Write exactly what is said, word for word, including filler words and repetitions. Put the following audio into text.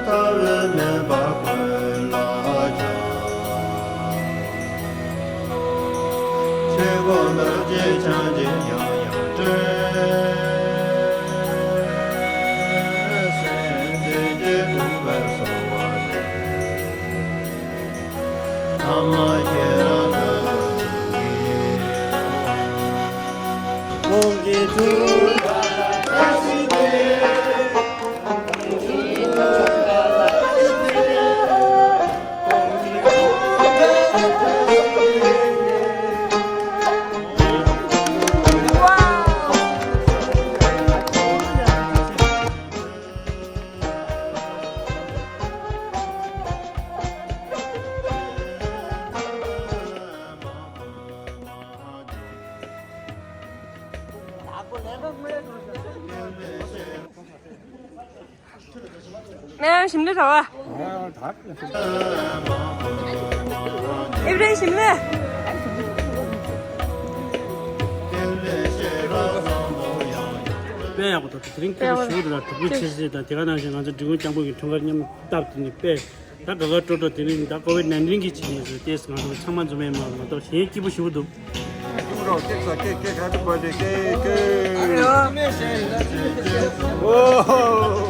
ཐབས་མེད་པ་ཀུན་ལ་སྦྱང་། ཆོས་སྐུ་རྡོ་རྗེ་འཆང་ཆེན་ཡང་ཡང་སྤྲོས། སེམས་ཅན་སྡུག་པར་གསོ་བ་ལས། ཐ་མ་ཁྱེད་རང་ལ་ཐུག་གི། ཀུན་གྱི་ཐུགས་ཀ་ལ་བཀྲ་ཤིས་བདེ། ཨེ་ཞིམ་ལེ་བྱ་བ། ཨེ་བྲེ་ཞིམ་ལེ། དཔེ་ཡག་པོ་འདུག་དེ་རིང་སྐྱིད་པོ་ཞེ་པོ་འདུག་ལ། དྲུག་པའི་ཆེ་ཚེ་དང་དེ་ག་ནང་བཞིན་ང་ཚོ་འབྲི་གུང་སྐྱབས་མགོན་གྱི་འཁྲུངས་སྐར་མཉམ་སྟབས་བསྟུན་ནས་དཔེ། ད་དགའ་དགའ་སྤྲོ་སྤྲོ་དེ་རིང་ད་ཀོ་ཝིད་ནའིན་ཊིན་གྱི་བྱས་ནས་བཟོས་ཏེ་ང་ཚོ་ཚང་མ་འཛོམས་ཡས་མ་མ་གཏོགས་གཞན་སྐྱིད་པོ་ཞེ་པོ་འདུག་སྐྱིད་པོ་རོགས་ཀེག་ཟ་ཀེག་ཀེག་ཧེ་པི་བར་ཐ་ཌེ་ཀེག་ཀེག་ཨོ།